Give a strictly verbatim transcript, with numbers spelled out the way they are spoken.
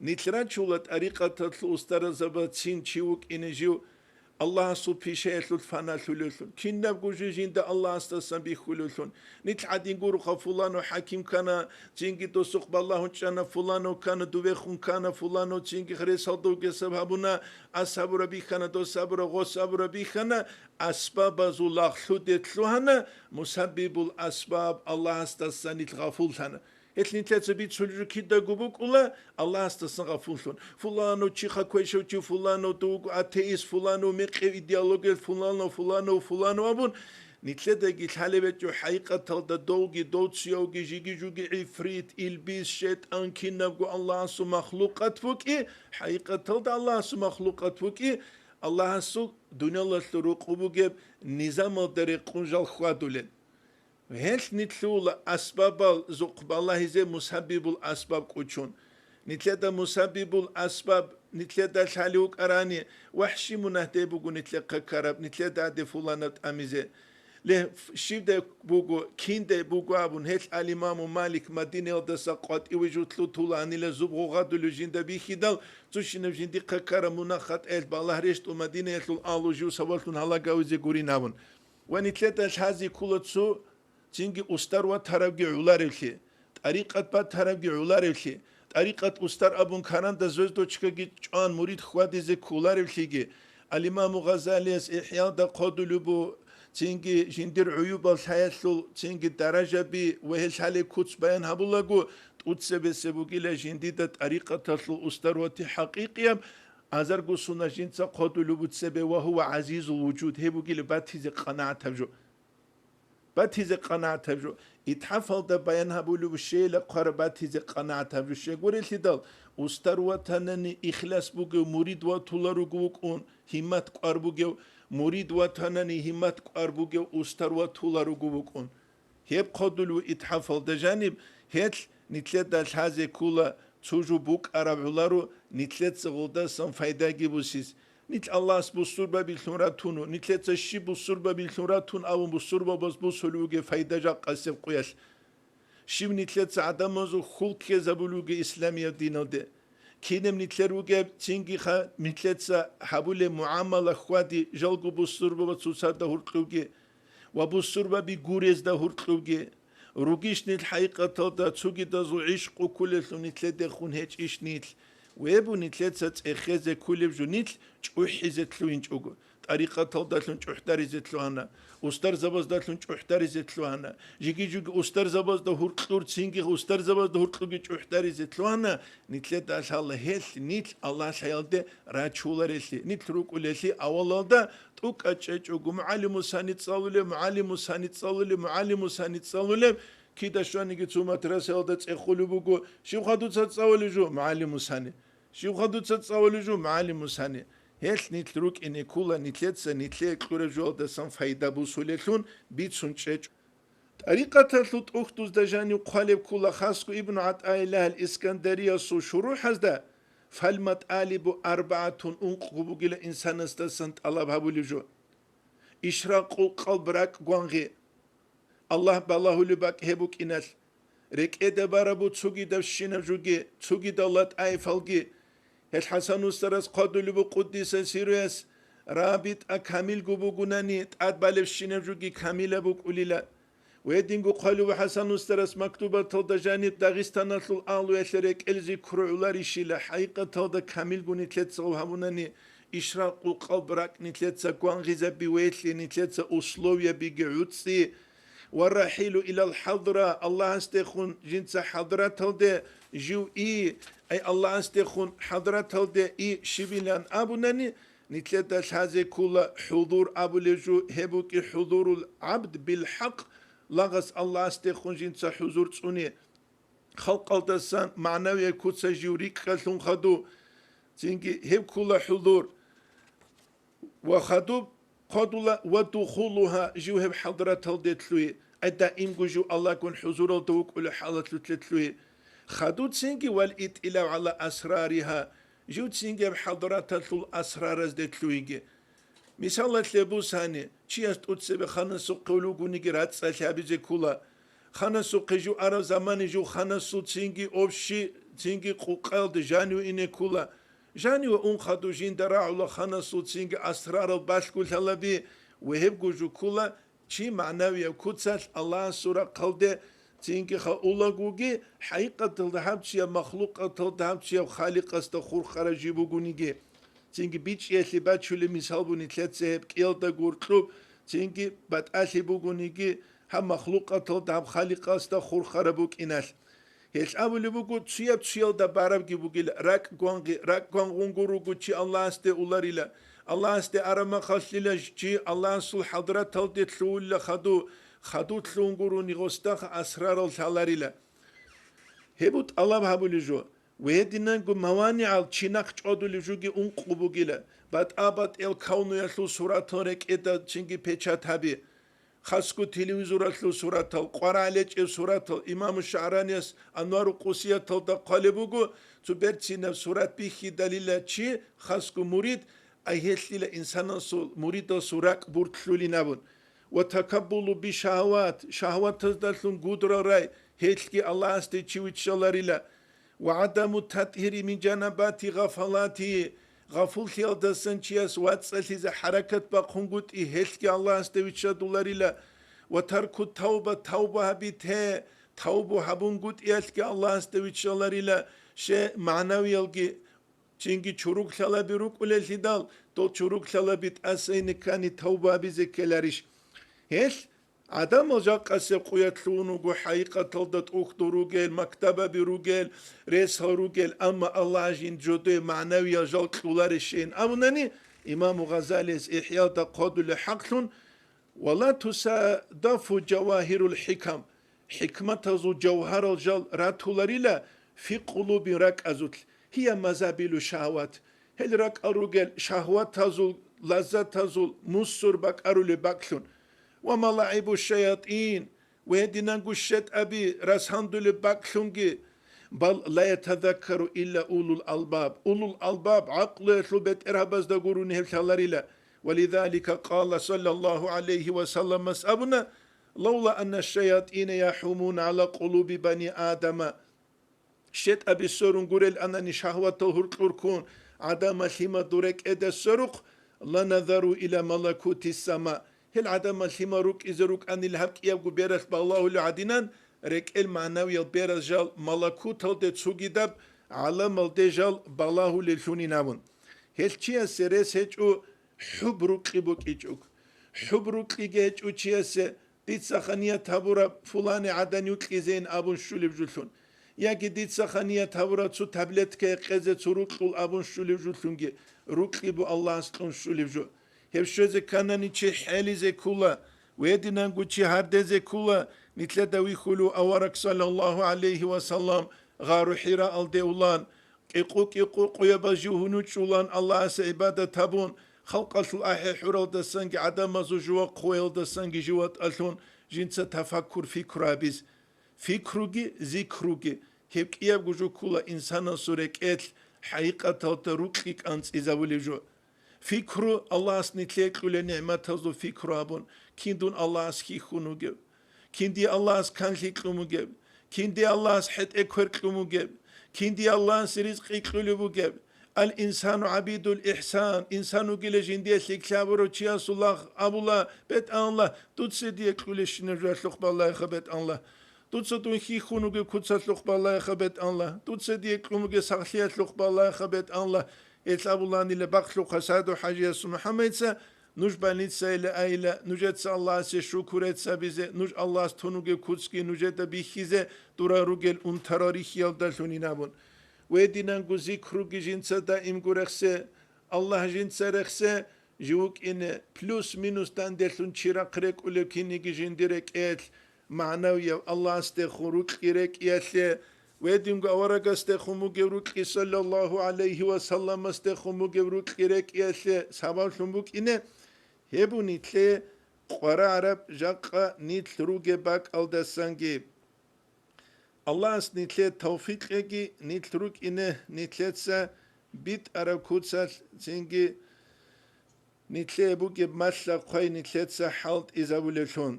Нилъ рачула тӀарикъаталъул устаразабацин чи вукӀине жив Аллагьасул пишаялъул фаналъулевлъун, кинабго жо жинда Аллагьасдасан бихьулевлъун. Нилъ гӀадин гуроха, фуланов хӀаким ккана, цинги досухъ балагьун чӀана, фуланов ккана, дувехун ккана, фуланов цинги хресалда вугесаб гьабуна, ас гьабура бихьана, дос гьабура, гъос гьабура бихьана, асбабазул лагълъуде лъугьана, мусаббибул асбаб Аллагьасдасан нилъ гъафуллъана. Гьелъ нилъеца бицулеб жо кидаго букӀула, Аллагьасдасан гъафуллъун. Фуланов чиха квешав чи, фуланов дов вуго атеист, фуланов мекъи идеологиял, фуланов, фуланов, фуланов абун, нилъедаги лъалеб гьечӀо хӀакъикъаталда довги, довциявги, жиги-жуги гӀифрит, илбис, шайтӀан, кинабго Аллагьасул махлукъат букӀи, хӀакъикъаталда Аллагьасул махлукъат букӀи, Аллагьасул дуниялалъул рукъу бугеб низамалда рекъун жал хьвадулел. Гьелъ нилъула асбабал зухъ балагьизе мусаббибул асбаб кӀучун. Нилъеда мусаббибул асбаб нилъеда лъалев вукӀарани, вагьши мунагьде буго нилъехъа ккараб, нилъеда гьаде фуланаб тӀамизе. Ле, щивдай буго, киндай буго абун, гьелъ ал-Имаму Малик Мадинаялдаса къватӀиве жутлъу тула гьанила зуб гъугъадулев жинда бихьидал, цущинаб жиндихъа ккараб мунагь-хатӀаялъ балагь рещтӀун Мадинаялъул агьлу жив сабаблъун гьалагавизе гурин абун. Ва нилъеда лъазе ккола цо, цинги устар ватарабги гӀоларевлъи, тӀарикъат батарабги гӀоларевлъи, тӀарикъат устар абун каранда звездочкаги чӀван мурид хьвадизе кколаревлъиги, ал-Имаму Гъазалияс ИхӀялда хъодулеб бу, цинги жиндир гӀуюбал лъаялъул, цинги даражаби ва гьел лъалеб куц баян гьабулаго, тӀуцебесеб бугила жиндида тӀарикъаталъул устар вати хӀакъикъияб, азарго сунат жинца хъодулеб бу цебе ва гьува гӀазизул вужуд, гьеб бугила батизе къанагӀатаб жо. Батизе къанагӀатаб жо. ИтхӀафалда баян гьабулеб щейила хъвараб батизе къанагӀатаб жо щегурелъидал, устар ватанани ихлас бугев мурид ватуларуго вукӀун, гьиммат кӀвар бугев, мурид ватанани гьиммат кӀвар бугев устар ватуларуго вукӀун. Гьеб хъодулев итхӀафалда жаниб, гьелъ нилъеда лъазе ккола цо жо букӀараб гӀоларо нилъеца гъолдасан файдаги бусис. Нилъ Аллагьас бусурбабилъун ратуну, нилъеца щиб бусурбабилъун ратун абун бусурбабаз бусулев вугев файда жакъасеб къуялъ. Щиб нилъеца гӀадамазул хьул ккезабулев вугев исламияб диналде. Кинаб нилъер вугеб, цинги ха-, нилъеца гьабулеб мугӀамала хьвади жалго бусурбаба цоцазда гьуркьувги ва бусурбаби гурезда гьуркьувги. Ругищ нилъ хӀакъикъаталда цогидазул гӀишкъу кколелъул нилъедехун гьечӀищ нилъ? Вебу нилъеца цӀехезе кколеб жо нилъ чӀухӀизе лъугьинчӀого, тӀарикъаталдалъун чӀухӀдаризе лъугьана, устарзабаздалъун чӀухӀдаризе лъугьана, жиги-жуги устарзабазда гьуркьур, цинги устарзабазда гьуркьуги чӀухӀдаризе лъугьана, нилъеда лъала гьелъ нилъ Аллагь лъаялде рачуларелъи, нилъ рукӀулелъи авалалда тӀукӀа чӀечӀого, мугӀалиму сани цӀалулеб, мугӀалиму сани цӀалулеб, мугӀалиму сани цӀалулеб, кида щваниги цо мадрасаялда цӀехулеб буго, щибха дуца цӀалулеб жо, мугӀалиму сани. Щибха дуца цӀалулеб жо, мугӀалиму сани. Гьелъ нилъ рукӀине ккола нилъеца нилъее кьураб жоялдасан файда бусулелъун бицун чӀечӀо. ТӀарикъаталъул тӀухьдузда жанив хъвалеб ккола хасго Ибн ГӀатӀаиллагь ал-Искандариясул шурухӀазда: «ФалматӀалибу арбагӀатун», ункъго бугила инсанасдасан тӀалаб гьабулеб жо. Ишракъул къалб, ракӀ гвангъи. Аллагь балагьулеб бакӀ гьеб букӀиналъ, рекӀеда барабу цогидабщинаб жуги, цогидал латӀаифалги. Гьел ХӀасан устарас хъвадулебу къуддиса сируяс рабитӀа камилго бугунани, тӀад балебщинаб жуги камилаб букӀулила. Гьединго хъвалебу ХӀасан устарас мактубаталда жаниб Дагъистаналъул агьлуялъе рекӀелзи ккургӀуларищила, хӀакъикъаталда камилго нилъеца гьабунани, ишракъул къалб, ракӀ нилъеца гвангъизаби вегьлъи, нилъеца условиябиги гӀуцӀи. «Ва рахӀилу илал хӀадра», Аллагьасдехун жинца хӀадраталде жив и, ай Аллагьасдехун хӀадраталде и щибилан абунани, нилъеда лъазе ккола хӀузур абулеб жо, гьеб букӀи хӀузурул гӀабд бил хӀакъ, лагъас Аллагьасдехун жинца хӀузур цӀуни. Халкъалдасан магӀнавияб куца жив рикӀкӀалъун хадуб, цинги гьеб ккола хӀузур. Ва хадуб хъодула ва духулугьа, жив гьеб хӀадраталде лъугьи, ай даимго жив Аллагьгун хӀузуралда вукӀулеб хӀалалъулъе лъугьи. Хадуцинги вал итӀилав гӀала асрариха, жив цинги гьеб хӀадраталъул асраразде лъугьиги. Мисалалъе бусани, чияс тӀуцебе ханасухъе вугониги рацӀцӀалъи гьабизе ккола. Ханасухъе жив араб замани жив ханасул цинги общий цинги къукъаялда жанив ине ккула. Жаниве ун хадув жинда рагӀула ханасул цинги асрарал балъгулъалаби ва гьебго жуккула чи магӀнавияб куцалъ Аллагьасул рахъалде цинги хаулагоги, хӀакъикъаталда гьаб чияв махлукъаталда гьаб чияв Халикъасда хурхарав жив вугониги, цинги бичӀчӀиялъе бачулеб мисал буни лъеца гьеб кӀиялда гуркьуб, цинги батӀалъи бугониги, гьаб махлукъаталда гьаб Халикъасда хурхараб букӀиналъ. Гьелъ абулеб буго, цуяб-цуялда барабги бугила, ракӀ гвангъи-, ракӀ гвангъунго руго чи Аллагьасде уларила, Аллагьасде араб махалъила чи Аллагьасул хӀадраталде лъугьула хаду, хаду лъугьун гурони гъосдаха асрарал лъаларила. Гьеб тӀалаб гьабулеб жо. Ва гьединанго маванигӀал чи нахъ чӀвадулеб жоги ункъо бугила, батӀа-батӀиял кавнуялъул суратал рекӀеда чинги печат гьаби. Хасго телевизоралъул суратал, къварагӀ лечӀеб суратал, имаму ШагӀранияс Анвару Къусияталда хъвалеб буго, цо берцинаб сурат бихьидалила чи, хасго мурид, ай гьелъила инсанасул, муридасул ракӀ буртлъулин абун. Ва такаббулу бишагьават, шагьватаздалъун гудрал рай, гьелъги Аллагьасде чи виччаларила. Ва гӀадаму татгьири мин жанабати гъафалати, гъафуллъиялдасан чияс вацӀцӀалъизе хӀаракат бахъунгутӀи, гьелъги Аллагьасде виччадуларила. Ва тарку тавба, тавба гьабите, тавбу гьабунгутӀиялъги Аллагьасде виччаларила, ще магӀнавиялги. Чинги чуруклъалаби рукӀулеллъидал, дол чуруклъалаби тӀасайни ккани тавба гьабизе ккеларищ? Гьелъ гӀадамал жакъасеб къуялъ лъугьун вуго хӀакъикъаталда тӀухьдул ругел, мактабаби ругел, ресал ругел, амма Аллагь жин жодое магӀнавиял жал кьоларищейин абунани, имаму Гъазалияс ИхӀялда хъвадулеб хӀакълъун, «Ва ла тусадафу жавагьирул хӀикам», хӀикматазул жавгьарал жал ратуларила фи къулубин ракӀазулъ, гьия мазабилу шагьават, гьел ракӀал ругел шагьватазул, лаззатазул мусур бакӀарулеб бакӀлъун, ва малагӀибу шаятӀин, ва гьединанго щетӀаби расгьандулеб бакӀлъунги, бал ла ятазаккару илла улул албаб, улул албаб гӀакълуялъул бетӀергьабазда гурони гьеб лъаларила. Ва лизалика къала саллаллагьу гӀалайгьи ва салламас абуна, «Лавла анна шаятӀина яхӀумуна гӀала къулуби бани Адама». ЩетӀаби сверун гурел анани шагьватал гьуркьуркун, гӀадамал лъимадул рекӀеда сверухъ, «ланазару иля малакути сама». Гьел гӀадамал лъимал рукӀизе рукӀанил гьаб кӀиябго бералъ балагьулев гӀадинан, рекӀел магӀнавиял бераз жал малакуталде цугидаб гӀаламалде жал балагьулеллъунин абун. Гьел чиясе рес гьечӀо хӀуб рукьи букӀичӀого. ХӀуб рукьиги гьечӀо чиясе, дица ханият гьабураб фулани гӀадан юкьизейин абун щулеб жулъун. Яги дица ханият гьабураб цо таблетка гьекъезе цо рукьул абун щулеб жулъунги, рукьи бу Аллагьас кьун щулеб жо. Гьеб щвезе кканани чи хӀелизе ккула, ва гьединанго чи гьардезе ккула, нилъеда вихьулев авараг саллаллагьу гӀалайгьи ва саллам гъару ХӀираалде улан, кӀикъу-кӀикъу къуябаз жив гьунучӀулан Аллагьасе гӀибадат гьабун, халкъалъул ахӀи-хӀуралдасанги гӀадамазул жуа хъуялдасанги жив ватӀалъун жинца тафаккур-фикру гьабиз. Фикруги, зикруги, гьеб кӀиябго жо ккула инсанасул рекӀелъ хӀакъикъаталда рукьи кӀанцӀизабулеб жо. Фикру, Аллагьас нилъее кьулел нигӀматазул фикру гьабун, кин дун Аллагьас хьихьун вугев, кин дие Аллагьас канлъи кьун вугев, кин дие Аллагьас хӀетӀе квер кьун вугев, кин дие Аллагьас ризкъи кьулев вугев. Ал-инсану гӀабидул ихсан, инсан вугила жиндие лъикӀлъи гьабурав чиясул лагъ абула, БетӀаллагь, дуца дие кьулебщинаб жоялъухъ балагьеха, БетӀаллагь. Дуца дун хьихьун вугев куцалъухъ балагьеха, БетӀаллагь. Дуца дие кьун вугев сахлъиялъухъ балагьеха, БетӀаллагь. Гьелъ абуланила бакълъухъа СагӀду-хӀажиясул МухӀаммадица, нуж больницайила айила, нужеца Аллагьасе шукур гьецабизе, нуж Аллагьас тун вугев куцги нужеда бихьизе дурал ругел унтарал рихьиялдалъунин абун. Ва гьединанго зикруги жинца даимго рехсе, Аллагь жинца рехсе, жив вукӀине, плюс-минус данделъун чи рахъ рекӀулев кинниги жиндир рекӀелъ, магӀнавияв Аллагьасдехун рукьи рекӀиялъе, ва гьединго аварагасдехун бугев рукьи, саллаллагьу гӀалайгьи ва салламасдехун бугев рукьи рекӀиялъе сабаблъун букӀине, гьеб бу нилъее къварагӀараб жакъа нилъ ругеб бакӀалдасанги. Аллагьас нилъее тавфикъ кьеги, нилъ рукӀине нилъеца битӀараб куцалъ цинги нилъее бугеб малъа-хъвай нилъеца хӀалтӀизабулеблъун.